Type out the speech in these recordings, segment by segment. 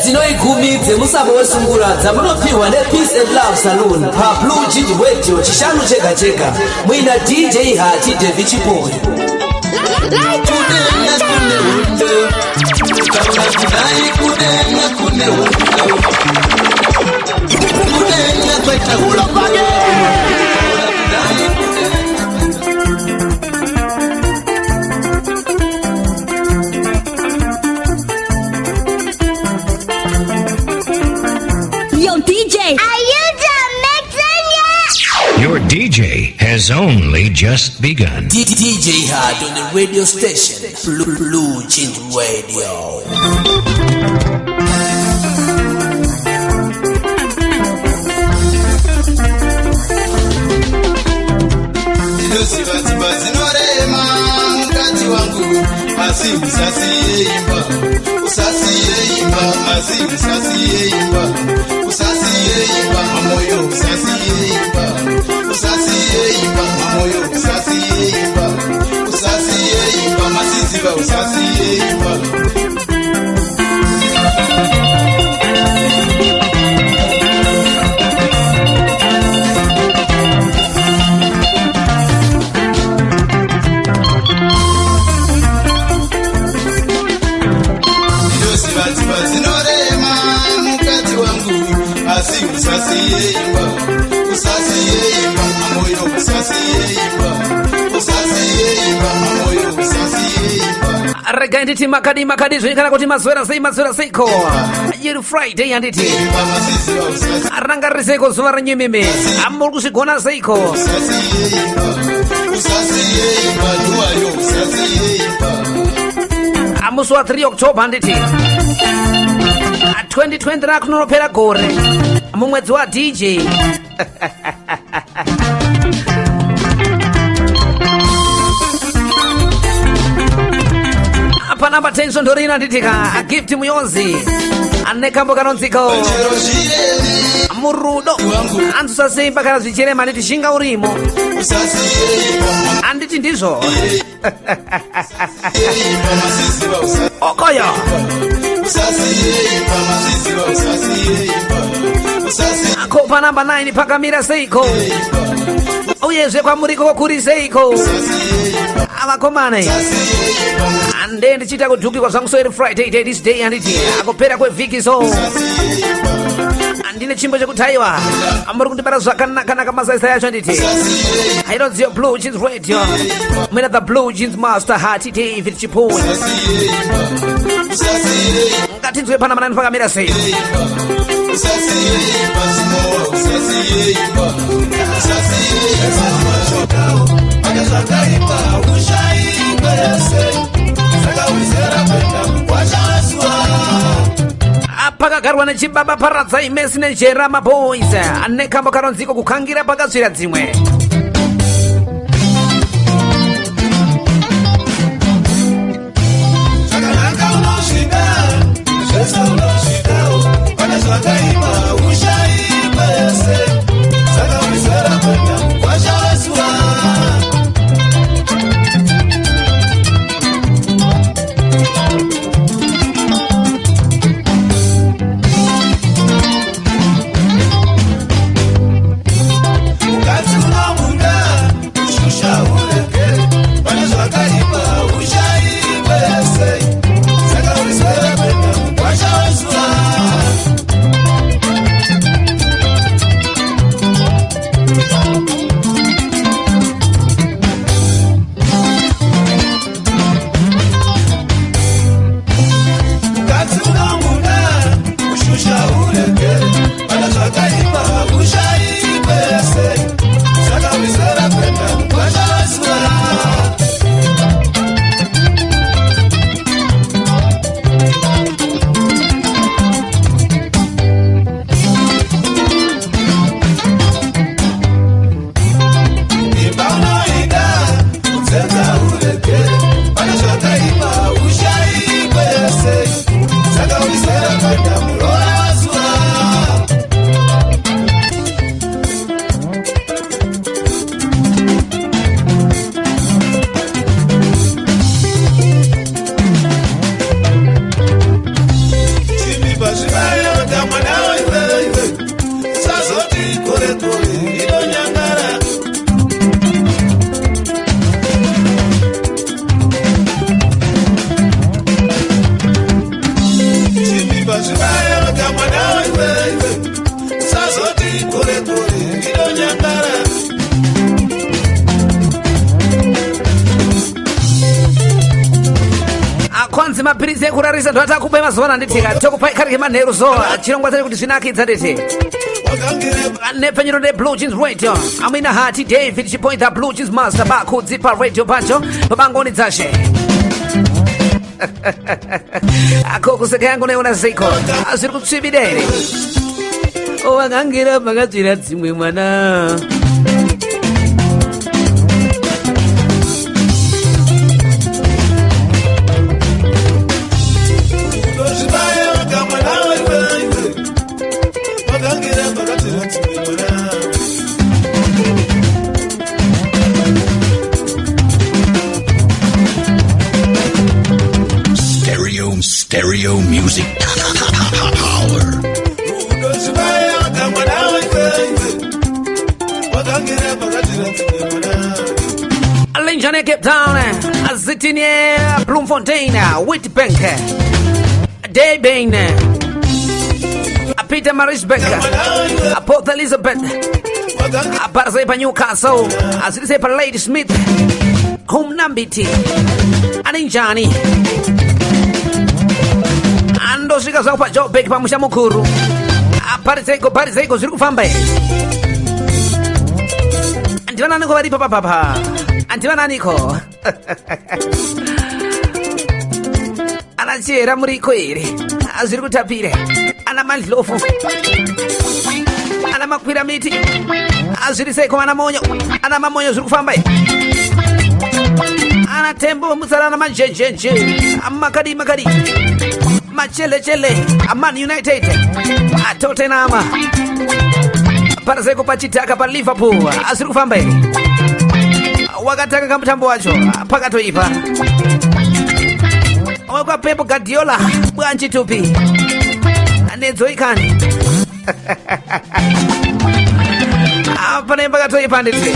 Hedzinoi gumi dzemusambo wesungura dzamunopihwa nePeace and Love Saloon paBlue Jeans Radio Chishanu chega chega muina DJ Hati Devi Chipoyi. Kudenga kune hondo, taura kudai, kudenga kune hondo, kudenga kwaita hondo, taura kudai, kudenga. Yo, DJ. Are you done mixing yet? Your DJ has only just begun. DJ Hart on the radio station Blue Jeans Radio. Ndinoziva dzimba dzinorema, mukadzi wangu, asi usasiye imba, usasiye imba, asi usasiye imba, usasiye imba, mamoyo, usasiye imba, usasiye imba, mamoyo, usasiye imba, usasiye imba, masiziva, usasiye imba. Ndinoziva dzimba dzinorema, mukadzi wangu, asi usasiye imba, usasiye imba, mamoyo, usasiye imba, usasiye imba, mamoyo, usasiye imba. Regai nditi makadi makadi zvenyu, kana kuti mazwera sei, mazwera seiko? Iri Friday, handiti? Imba, masiziva, usasiye. Ranga seiko zuva renyu imimi? Amuri kuzvigona seiko? Usasiye imba, usasiye imba, duwayo, usasiye imba. Musi wa3 October, handiti? 2020 rakunonopera gore mumwedzi wa DJ. Panamba 10 svondo rino, handitika, Gift Muyozi ane kambo kanonziko Chero zvireme. Murudo. Anzi usasimba kana zvichirema, handiti? Shinga urimo. Usasiye imba. Handiti ndizvo? Imba, masiziva, usasiye. Okoyo. Usasiye imba, masiziva, usasiye imba, usasiye. Ko panamba 9 pakamira seiko? Uyezve kwamuriko kuri seiko, avakomana? Ande ndichiita kudhukirwa zvangu so iri Friday day, this day, handiti? Akupera kwevhiki, so handine chimbo chekuti aiwa, muri kundibara zvakanaka-naka masaisa yacho, handiti? Hainonziyo Blue Jeans Radio, mina the Blue Jeans Master Hati David Chiponi. Ngatinzwe panamba 9 pakamira sei. Usasiye imba, simowa, usasiye imba, usasiye imba. Pane zvakaipa ushayikwese, saka wizera kuenda kwachaswa. Pakagarwa nechibaba Paradzai Mesi nejera maboys ane kambo karonziko Kukangira Pakatsvira Dzimwe. Zvakanaka unozvida, zvese unozvidawo. Pane zvakaipa ushayikwese, saka wizera kuenda kwachaswa. Mukadzi. mapiritsi ekurarisa ndo atakupai mazuva ano handitika tokupai kari kemanheru so chirongwa chacho kuti zvinakidza nditi nepfenyuro neblue jeans radio amina hati david chipoint the blue jeans master bakudzi paradio pacho pabangoni dzashe ako kuseka yangu naiona seiko zviri kutsvibida here wakangira pakatsvira dzimwe mwana. Stereo, stereo music power. Linjane Cape Town, Zitini, Bloemfontein, Witbank, Durban, Peter Marisburg, Port Elizabeth, Parsei pa Newcastle, Azirise pa Lady Smith, Kumnambiti, Aninjani, andosvika zvangu paJoburg pamusha mukuru. Pariseiko, pariseiko, zviri kufamba here? Ndivananiko varipo papapa? Andivananiko? Ana Chihera muriko here? Zviri kutapira. Ana Mandlovu, ana Makwira miti, zviri seiko ana Monyo? Ana Mamonyo zviri kufamba here? Ana Tembo Mutsara, ana Manjenjenje, makadi makadi, machelechele, Man United, Tottenham, pariseko pachitaka paLiverpool, zviri kufamba here? Wakatanga kamutambo wacho pakatoipa wekwaPep Guardiola bwanchitupi nedzoikani pane pakatoipa nditi.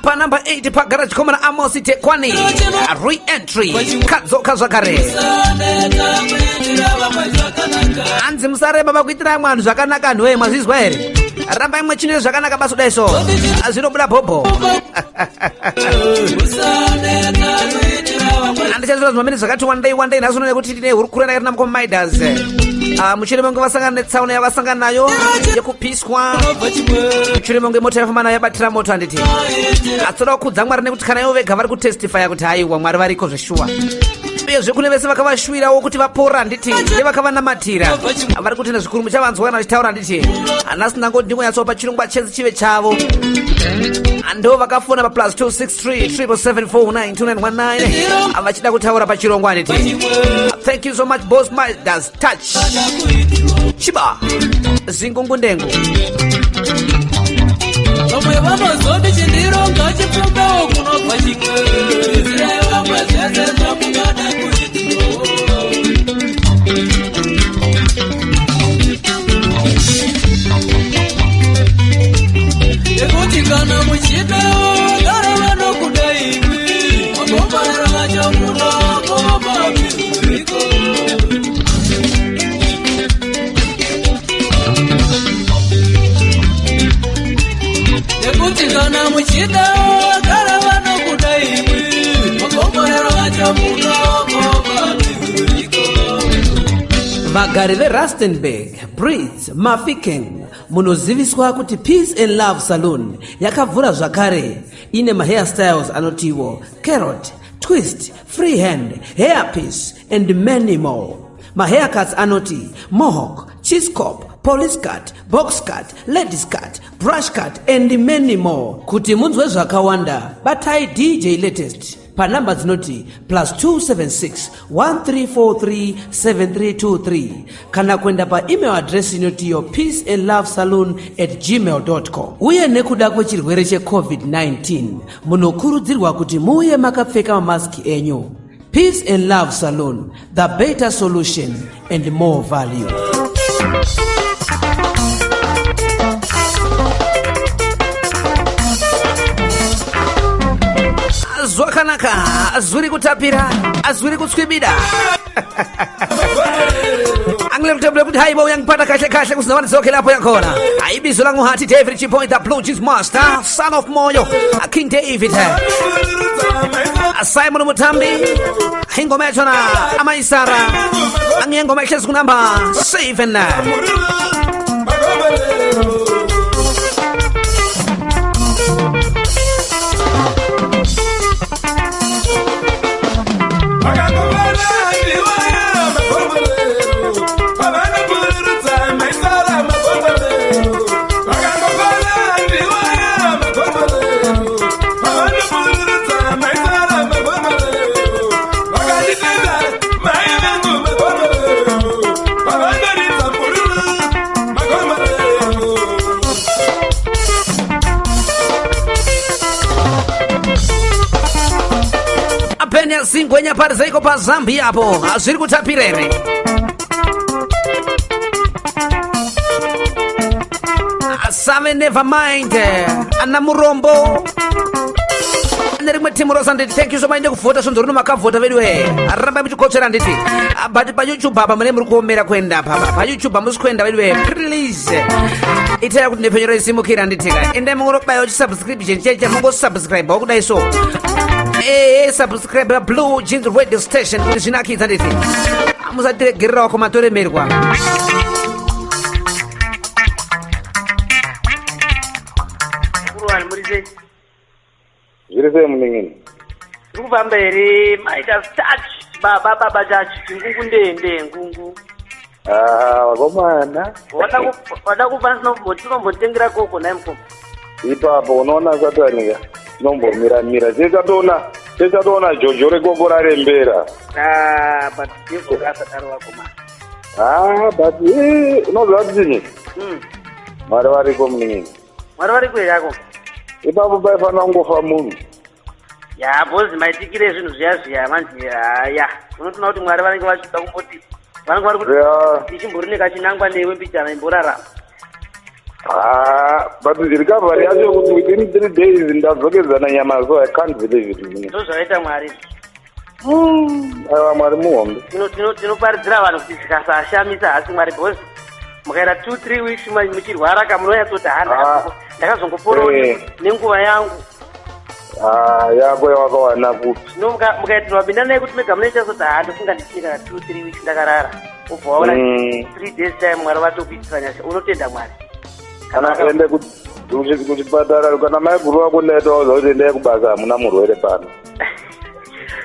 Pa number 8 pagarage komana Amosi Tekwani, re-entry kadzoka zvakare. Hanzi musareba pakuitira amwe anhu zvakanaka. Anhu wee, mwazvizwa here? Ramba imwe chinoita zvakanaka basi kudai so zvinobuda bhobho. Handichazvira zvimamene zvakati wandei wandei nhasi uno nekuti tine hurukuro yandakati namukoma Midas. Mushure mengu vasangana netsaona yavasangana nayo yekupiswa, mushure mengu mota yafamba nayo yabatira moto, handiti? Atsoda kukudza Mwari nekuti kana ivo vega vari kutestifya kuti haiwa, Mwari variko zveshuwa. Uyezve kune vese vakavashuvirawo kuti vapora, handiti? Nevakavanamatira vari kutenda zvikuru. Muchavanzwa kana vachitaura, handiti? Hanasi ndangoti ndingonyatsopa chirongwa chese chive chavo. Ndo vakafona pa +263 774 2919 vachida kutaura pachirongwa, handiti? Thank you so much, boss Midas Touch Chiba Zingungundengu. Vamwe vanozoti chindironga chipfumbewo kunobva chimwe. Zirai vamwe zvese zvamungada kuitiwo. Nekuti kana muchida gara vanokuda imi, makomborero acho munokoma miriko. Nekuti kana muchida gara vanokuda imi, makomborero acho munokoma miriko. Vagari veRustenburg, Brits, Mafikeng, munoziviswa kuti Peace and Love Saloon yakavhura zvakare. Ine mahairstyles anotiwo carrot, twist, freehand, hairpiece and many more. Mahaircuts anoti mohawk, chiskop, police cut, box cut, ladies cut, brush cut and many more. Kuti munzwe zvakawanda, batai DJ Latest panhamba dzinoti +276 1343 7323 kana kuenda paemail address inotiyo peaceandlove saloon@gmail com. Uye nekuda kwechirwere cheCovid-19, munokurudzirwa kuti muuye makapfeka mamaski enyu. Peace and Love Saloon, the better solution and more value. Zvakanaka, zviri kutapira, zviri kutswibida. Ndikutebule kuti haibo uyangipata kahle kahle kuzinawani zonke lapho yakhona. Ibizo langu Hati David Chipoint, the Blue Jeans Master, son of Moyo, King David, Simon Mutambi, ingoma yachona Amaisara, angiyengoma ihlezi kunamba 7. Apenya Singwenya parizaiko paZambia apo hazviri kutapira here? Save never mind ana murombo nerimwe timu rose handiti. Thank you so much nekuvhota svondo rino, makavhota vedu. Rambai muchikotsvera handiti. But paYouTube apa mune muri kuomera kuenda papa paYouTube hamusi kuenda vedu. Please itai kuti nhepfenyuro isimukira handitika. Endai mungorobayawo chisubscription cheche, mungosubscribe kudai so, subscribe Blue Jeans Radio Station kuti zvinakidza handiti. Musatiregererawo komatoremerwa. Kuruwani, muri sei? Zviri sei, munin'ini? Tiri kufamba here? Maita touch baba, baba touch ngungu ndende ngungu. Ah, vakomana. Wada kufa tinombotengera koko naye mukoma. Ipapo unoona satanika tinombomira-mira, chechatoona jojo rekoko rarembera. Ah, but devil asadaro vakomana. Ah, but unoziva kuti chinyi? Mwari variko, munin'ini. Mwari variko here ako? Ipapo paifanira kungofa munhu. Ya, bhozi maitikire zvinhu zviya zviya manje haya, unotoona kuti Mwari vanenge vachida kumboti vanenge vari kuti ichimbori nekachinangwa newe mbichana imborarama. Ah, but recovery yacho kuti within 3 days ndadzokedzana nyama, so I can't believe it, munin'ini. Ndo zvakaita Mwari. Aiwa, Mwari muhombe. Tinoparidzira vanhu kuti zvikasashamisa hasi Mwari, because mukaita 2-3 weeks muchirwara kamunonyatsoti ha, ndakazongoporawo nenguva yangu. Ah, yako yawakawana kupi? Zvino mukaitirwa binda naye kuti mega munoita soti ha, ndofunga ndichine 2-3 weeks ndakarara, ubva waona 3 days time Mwari vatokuitira nyasha, unotenda Mwari. Kana ende kuchipatara kana maiguru wako ndaitoauza kuti endai kubasa, hamuna murwere pano.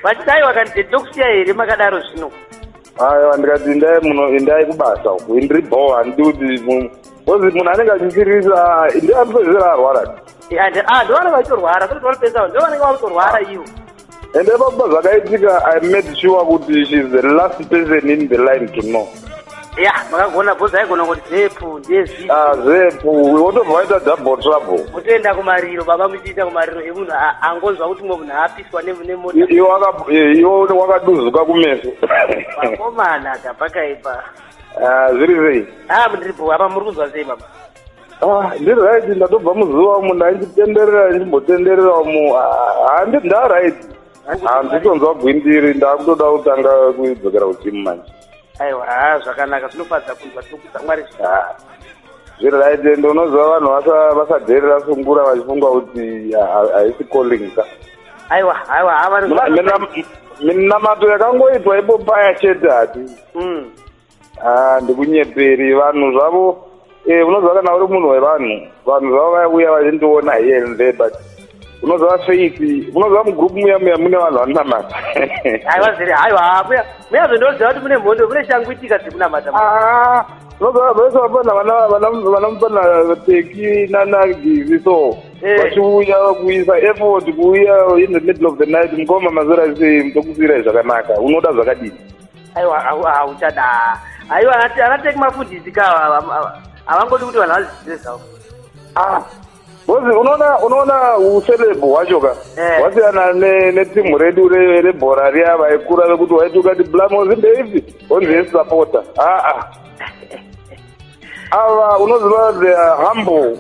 Vachidai vakanditi ndokusiya here makadaro zvino? Aiwa, ndikati endai muno, endai kubasa uku, indiri bho, handidi kuti because munhu anenge achisirisa ndi anopedzisira arwara. Ndo vanenge vachitorwara, soti vanopedzisa ndo vanenge vakutorwara ivo. Ende ipapo zvakaitika, I made sure kuti she's the last person in the line to know. Ya, makagona bhozi, aigona kuti zepu ndezvi. Ah, zepu wotobva waita double trouble. Mutoenda kumariro baba, muchiita kumariro emunhu angonzwa kuti mumwe munhu apiswa nemota. Iwe wakaduzuka kumeso. Vakomana kapakaipa. Ah, zviri sei? A, ndiripo apa, muri kunzwa sei baba? Ah, ndiri right, ndatobva muzuva umu, ndaichitenderera, ndichimbotenderera umu. Handi ndaright, handitonzwa gwindiri, ndakutoda kutanga kudzokera kugym manje. Aiwa, ha, zvakanaka, zvinofadza kunzwa, tinokudza Mwari. Ah, zviri right, ende unoziva vanhu vasadherera sungura vachifunga kuti haisi calling ka. Aiwa, aiwa, ha, vanhu Minamato yakangoitwa ipo paya chete hati. Ah, ndikunyeperi, vanhu zvavo unoziva kana uri munhu wevanhu, vanhu zvavo vaiuya vachindiona here and there, but unoziva faith, unoziva mugroup muya muya mune vanhu vanonamata. Aiwa, zviri, aiwa, muya muya zvondoziva kuti mune mhondo, mune shanguitika dzekunamata. Ah, unoziva vese vapana vanamupana teki nanagizi so vachiuya kuisa effort, kuuya in the middle of the night, mukoma mazera sei, mutokusirai zvakanaka, unoda zvakadini? Aiwa, hauchada, aiwa, anateki mafundisi ka havangodi kuti vanhu vazizive zvavo. Ah, because unoona uceleb hwacho ka hwasiyana netimu redu rebhora riya, vaikura vekuti waiti ukati Blamos ndeipi, onzi yesupporter. Aa, ava unoziva they are humble.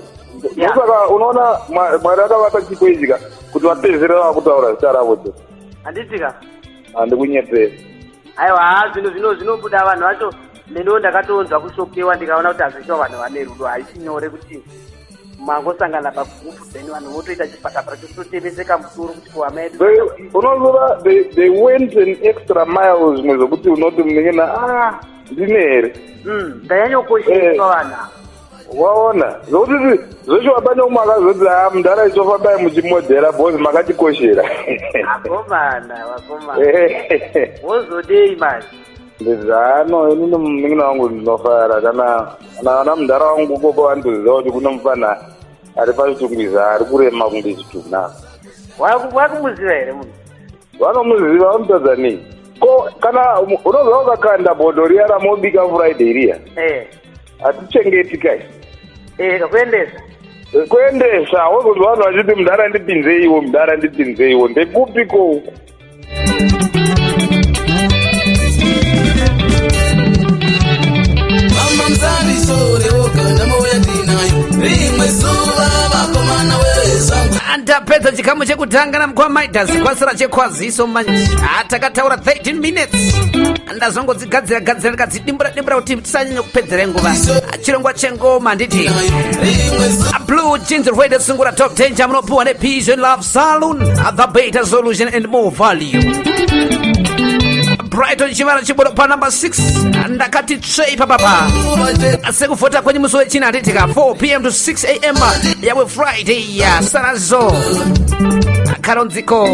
Ndosaka unoona Mwari akavapa chipo ichi ka kuti vapedzisire vakutaura zita ravo che. Handitika? Handikunyeperi. Aiwa, ha, zvinhu zvinobuda vanhu vacho. Neniwo ndakatonzwa kushokewa ndikaona kuti hazviitwa vanhu vane rudo haisi nyore kuti mangosangana pagurupu then vanhu votoita chipatapata chekutotemeseka musoro kuti kuhama yedu unoziva they went an extra mile zvimwe zvokuti unoti munin'ina ah ndine here hmm, ndanyanyokosheswa eh, vanhu waona zvokuti zveshuwa pane umwe akazoti ha ah, mudhara itofambai muchimodhera bhozi makatikoshera vakomana vakomana eh. wozodei manje ndizano inini munin'ina wangu ndinofara kana kana vana mudhara wangu ukoko vanotoziva kuti kune mufana ari pachitungwiza ari kurema kunge chitunha wakumuziva here munhu vanomuziva vanotadza nei ko kana unoziva ukakanda bhodho riya ramobika friday riya eh. hatichengeti kai eh, kuendesa kuendesa wozonzwa vanhu vachiti mudhara ndipinzeiwo mudhara ndipinzeiwo ndekupiko uku Ndapedza chikamu chekutanga namukwa Midas kwasara chekwaziso manje. Ah, takataura 13 minutes ndazongodzigadzira gadzira ndikadzidimbura dimbura kuti tisanyanya kupedzera nguva. Ah, chirongwa chengoma nditi ah, Blue Jeans Radio Sungura Top 10 chamunopuwa nePeace and Love Saloon, the better solution and more value. Brighton Chivara chibodo pa number 6 ndakati tsvei papapa sekuvhota kwenyu musi wechina handitika 4 pm to 6 am yawe Friday ya sarazo karonziko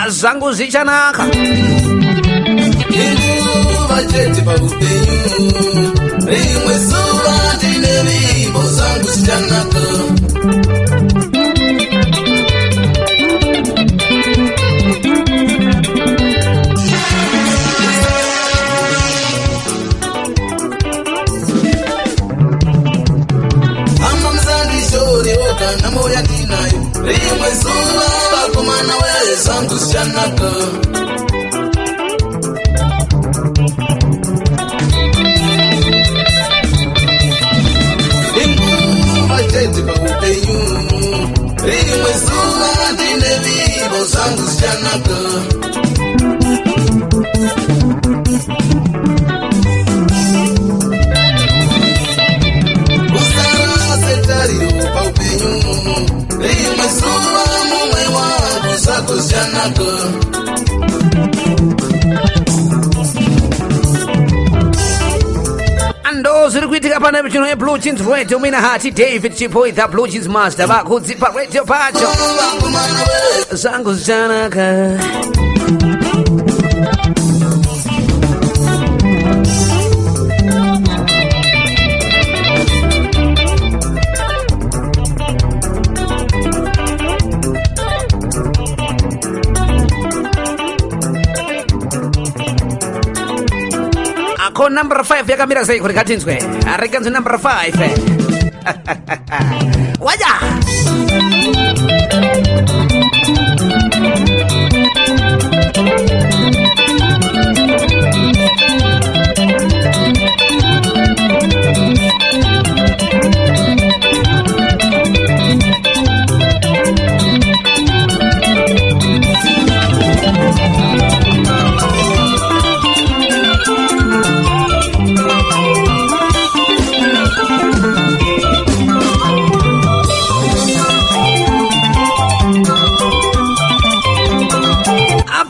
zvangu zvichanaka inguva chete paupenyu rimwe zuva ndine vimbo zvangu zvichanaka hama musandishorewo kana moya ndinayo rimwe zuva vakomana wee zvangu zvichanaka inguva chete paupenyu rimwe zuva ndine vivo zvangu zvichanaka usarase tariro paupenyu rimwe zuva mumwe wangu zvako zvichanaka ndo zviri kuitika pana chino yeblue jeans radio mina hati david chipoi the blue jeans master vakudzipa radio pacho vakomana wee zvangu zvichanaka Ko number 5 yakamira sei kuti katinzwe rekanzi number 5 waja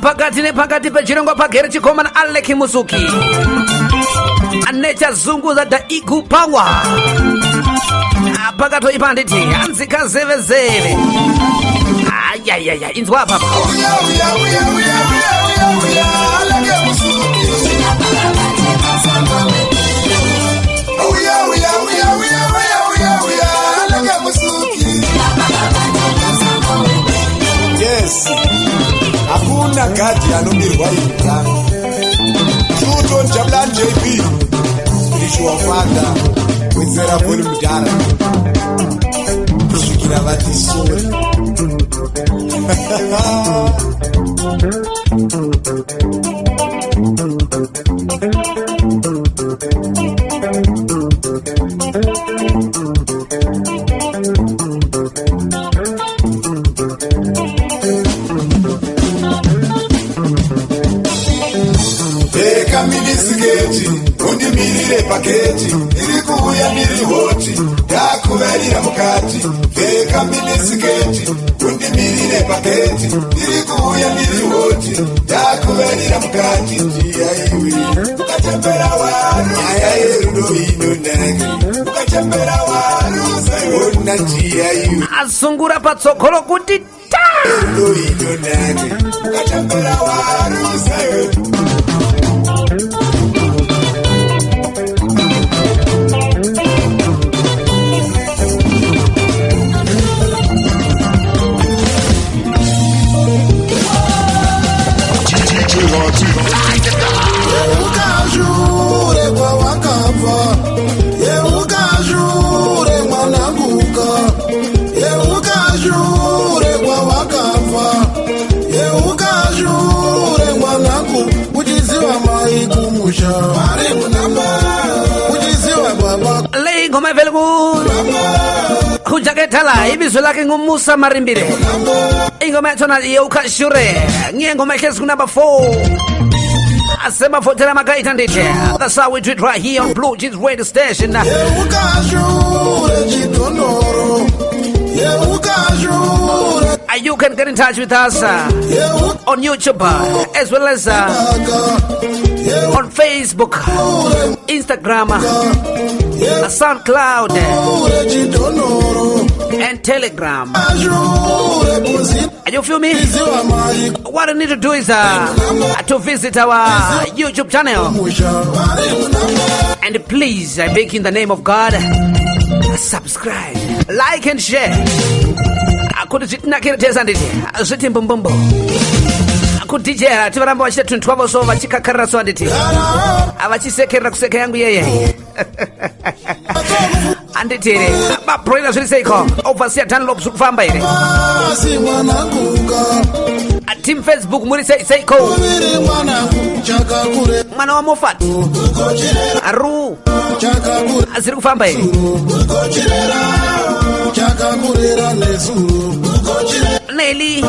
pakati nepakati pechirongwa pagere chikomana Alec Musuki anechazunguza da igu power pakatoipa handiti hanzi kazevezeve ayayaya inzwa apa Yes, hakuna gadhi anobirwa imbwa. Truton Jabulani JP, spiritual father, wedzera volume mudhara kusvikira vati sorry. minisiketi undimirire pageti ndiri kuuya ndiri hoti ndakuvarira mukati pfeka minisiketi undimirire pageti ndiri kuuya ndiri hoti ndakuvarira mukati ndiya iwe ukachembera waru nyaya yerudo inonake ukachembera waru saiona njiya iwe Asungura patsogolo kuti ta. Rudo inonake ukachembera waru saiwe. Yeukashure kwawakabva, yeukashure mwananguka, yeukashure kwawakabva, yeukashure mwanangu, uchiziva mai kumusha vari munamba, uchiziva baba Le ingoma ivele kujakethala ibizo lakhe nguMusa Marimbire. Ingoma yathona yeukashure ngiyengoma ehlezi kunumber 4 asemafotela makaita ndithe. That's how we do it right here on Blue Jeans Radio Station. Yeukashure chidhondoro, yeukashure. You can get in touch with us on YouTube as well as on Facebook, Instagram, SoundCloud, and Telegram. You feel me? What you need to do is to visit our YouTube channel. And please, I beg in the name of God, subscribe, like and share. Kuti zvitinakire tese handiti zviti mbumbumbu kuti DJ tivaramba vachiita tunhu twavo so vachikakarira so handiti vachisekerera kuseka yangu yeye handiti here babroila zviri seiko overseer Dunlop zviri kufamba here Pasi mwananguka. Team Facebook muri sei seiko Uviri mwanangu chakakure. Mwana wa Moffat Aru Chakakure. Aziri kufamba here Ukochirera chakakurera nezuro. Ukochirera. Nelly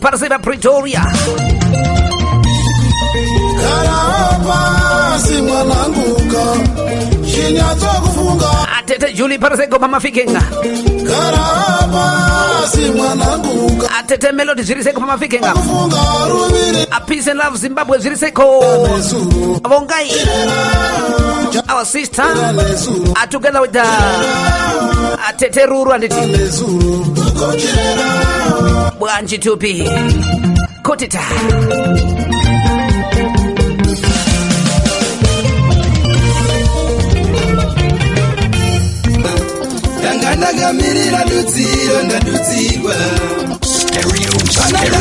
Paraseba Pretoria. Gara pasi mwananguka chinyatsokufunga. Atete Julie Parasego Mama Fikenga. Gara pasi mwananguka. Atete Melody zviri seko Mama Fikenga. Kufunga ruviri. A Peace and Love Zimbabwe zviri seko. Vongai our sister are together with the Atete Ruru anditi Bwanji Tupi Kotita. Ndanga ndakamirira dudziro ndadudzirwa. Stereo, stereo,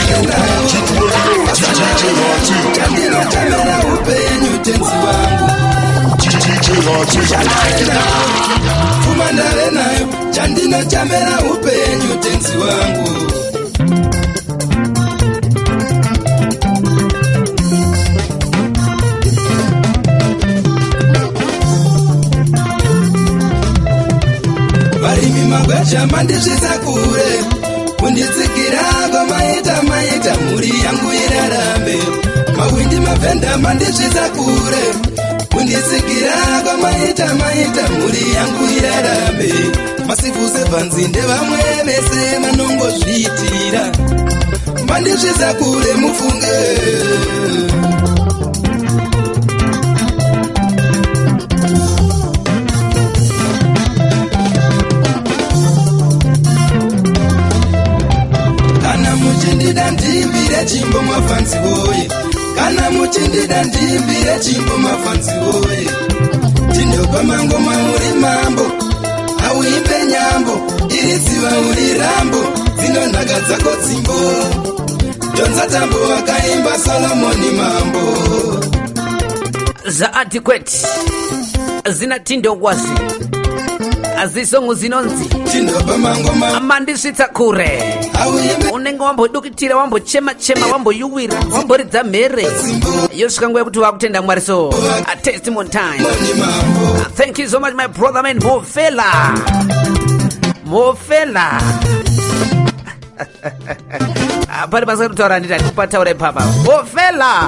Chandinotamira upenyu tenzi wangu. Pfuma ndave nayo, chandinochamera upenyu tenzi wangu. Varimi magwasha mandisvitsa kure, kunditsigira kwamaita maita mhuri yangu irarame. Mahwindi mavhenda mandisvitsa kure, kunditsigira kwamaita maita mhuri yangu irarame. Masifu sebhanzi ndevamwe vese vanongozviitira, mandisvitsa kure mufunge. Kana muchindida ndimbire chimbo mafanzi woye, kana muchindida ndimbire chimbo mafanzi woye. Tindopa mangoma uri mambo, auimbe nyambo, iri dziva uri rambo, dzino nhaka dzako dzimbo. Jonza Tambo akaimba Solomoni mambo. Za adequate zina Tindo Ngwazi azisongo zinonzi Tindopa mangoma mandisvitsa kure. Auimbe Unenge wambodukitira, wambochema chema, wamboyuwira, wamboridza mhere, yosvika nguva yekuti wakutenda Mwari. So a testimony time. Thank you so much my brother man Mofela. Mofela. Pari basa kutaura nditi handipataura ipapa. Mofela.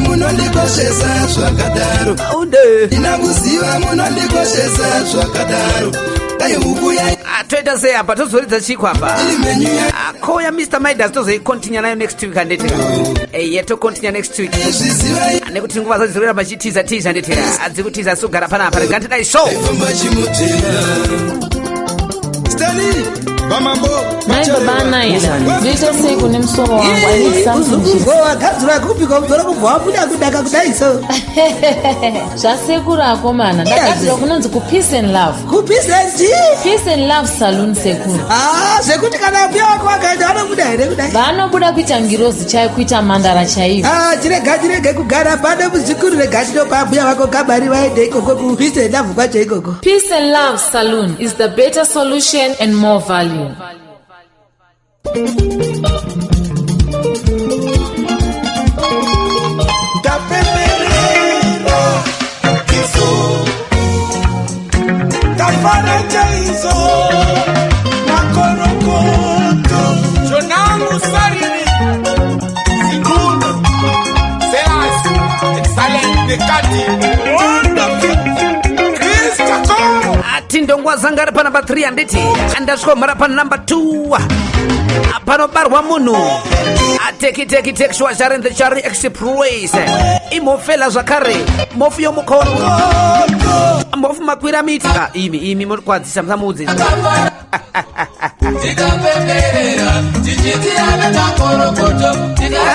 Munondikoshesa zvakadaro. Ndina kuziva munondikoshesa zvakadaro. Dai huku ya Ah, toita sei apa? Tozoridza chiko apa? Iri menyu ya Ah, ko ya Mr Midas tozoikontinya nayo next week handiti? Eye, tokontinya next week. Zviziva. Nekuti nguva dzacho dziri kuramba chitiza tiza handiti? Adzikutiza asi kugara panapa. Rega ndidai so. Famba chimutera. Stani vamambo. Nhai baba Anaida, ndoita sei kune musoro wangu? I need something Uzukuzwa wagadzirwa kupika musoro kubva wabuda kudaka kudai so. Zvasekuru akomana, ndagadzirwa kunonzi kupeace and love. Kupeace and Peace and Love Saloon sekuru. Ah, zvekuti kana mbuya wako vakaenda vanobuda here kudai? Vanobuda kuita ngirozi chaiyo, kuita mandara chaiyo. Ah, chirega chirege kugara pano muzukuru, rega tinopa mbuya vako kabari vaende ikoko kupeace and love kwacho ikoko. Peace and Love Saloon is the better solution and more value. Tapemerera isu, tafara chaizo makorokoto Jonangu Sarini Siguna Selas Excellent Nekati Wonderful Christako. Ati ndongwa zanga ari panamba 3 handiti? Andasvika mhara panamba 2 panobarwa munhu. Ateki teki teki shuwa shari the chari express imhofela zvakare mofu yomukono mofu makwira miti. Ah, imi imi murikwadzisa musamuudze. Tikapemberera tichiti ave makorokoto.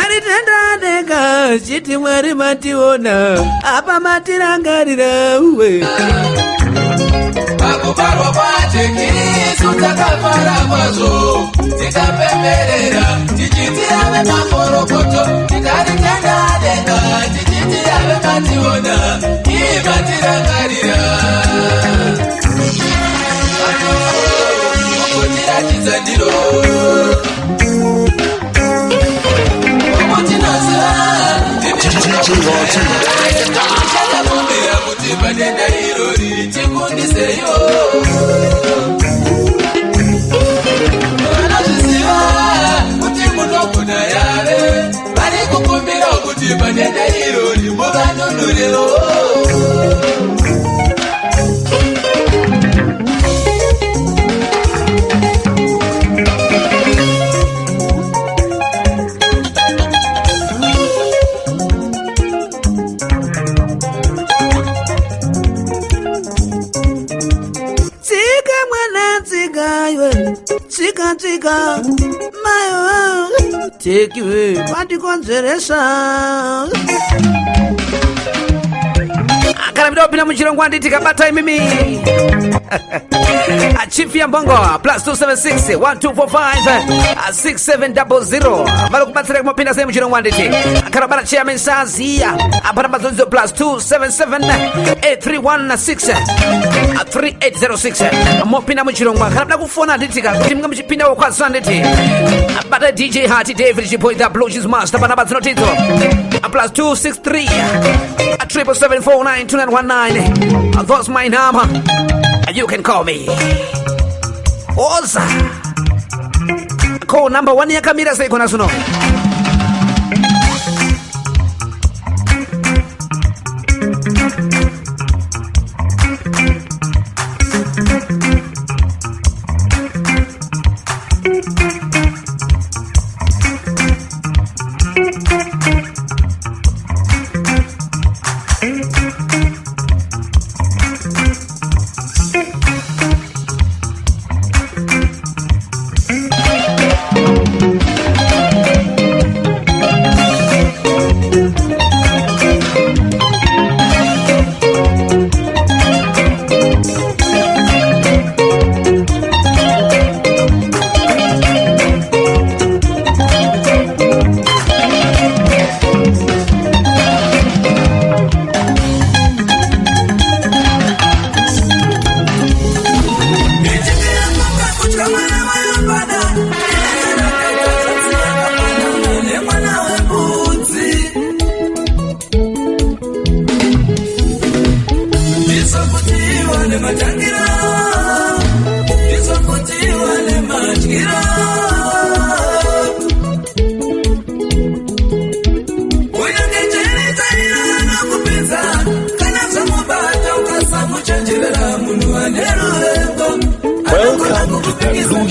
Aritendadega chiti Mwari mationa apa matirangarira uwe. Pakubarwa kwaJekisu takafara kwazvo, tikapemberera tichiti ave makorokoto, tikaritenda denga tichiti ave mationa imatirangarira kutiratidza ndiro okutinoziva chakakumbira kuti padenda irori tikundiseyo. Vanozviziva kuti munogona yave vari kukumbira kuti padenda irori muvanunurewo. Tsika mwana tsika iwe, tsika tsika maiwe tekiwe vandikonzeresa. Kana mida kupinda muchirongwa handiti, kabata imimi Chief Yambongo +276 1245 6700 vari kubatsira kumapinda sei muchirongwa handiti. Kana bara chairman Sazia apa namba dzodzo +277 8316 3806 mopinda muchirongwa. Kana muda kufona handiti ka kuti munge muchipinda wokwaziso handiti, bata DJ Hati David Chipoy the Blue Cheese Master panamba dzinotidzo +263 777492919. That's my number. You can call me. Oza. Call number 1 yakamira sei kona suno?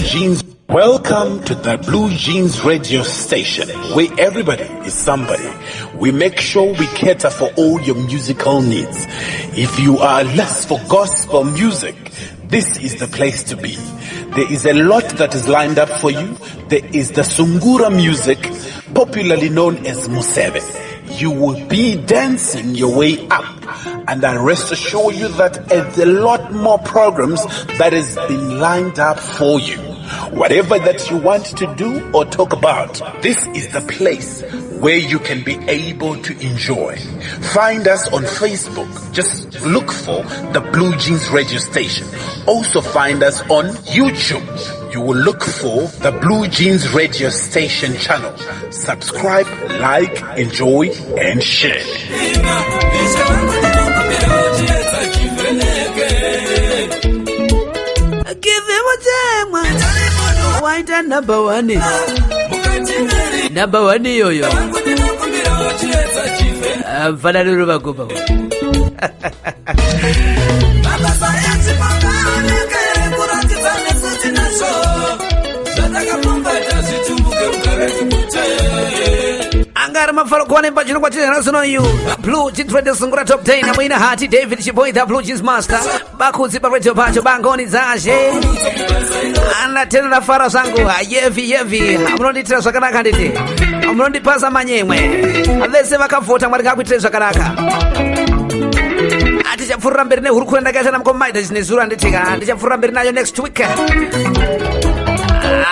Jeans. Welcome to the Blue Jeans radio station, where everybody is somebody. We make sure we cater for all your musical needs. If you are less for gospel music, this is the place to be. There is a lot that is lined up for you. There is the Sungura music, popularly known as Museve. You will be dancing your way up. And I rest assure you that there's a lot more programs that has been lined up for you. Whatever that you want to do or talk about, this is the place where you can be able to enjoy. Find us on Facebook. Just look for the Blue Jeans Radio Station. Also find us on YouTube. You will look for the Blue Jeans Radio Station channel. Subscribe, like, enjoy, and share. Give him a time. Waita number one. Number one iyoyo. Ah, Mfananiro vagoba. Anga ari mafaro kuwane pachirongwa chenhasi uyu Blue Jeans Radio Sungura Top 10 amuina hati David Chiboy the Blue Jeans Master bakudzi paradio pacho bangoni dzashe andatenda ndafara zvangu yevi yevi munondiitira zvakanaka nditi munondipasa manyemwe vese vakavhota mwari ngakuitire zvakanaka tichapfurira mberi nehurukuro ndakaita namukoma maida chinezuro handitika ndichapfurira mberi nayo next week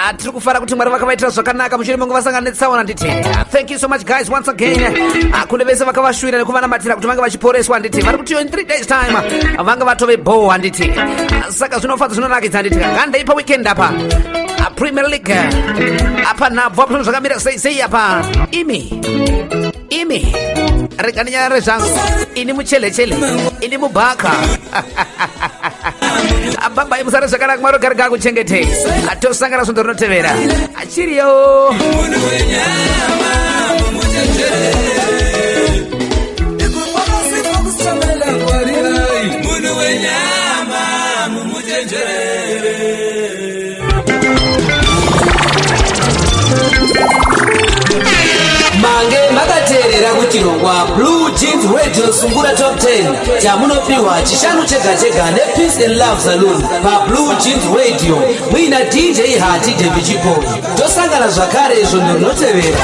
Ah, tiri kufara kuti mwari vakavaitira zvakanaka mushure menguva vasangana netsaona nditi thank you so much guys once again ah, kune vese vakavashuvira nekuvanamatira kuti vange vachiporeswa handiti vari kuti in 3 days time vange vatove bho handiti ah, saka zvinofadza zvinonakidza handiti ngandei paweekend apa premier league apa nhabvu apo zvinhu zvakamira sei sei apa imi imi rega ndinyarare zvangu ini muchelechele ini mubhaka ababai musare zvakanaka mwari ogare gakuchengetei atosangana svondo rinotevera achiriyo Munhu wenyama mumuchenjerere. Mange makateerera kuchirongwa Blue Jeans Radio Sungura Top 10 chamunopiwa chishanu chega chega nePeace and Love Saloon paBlue Jeans Radio muina DJ Hati David Chipoyi. Tosangana zvakare svondo rinotevera.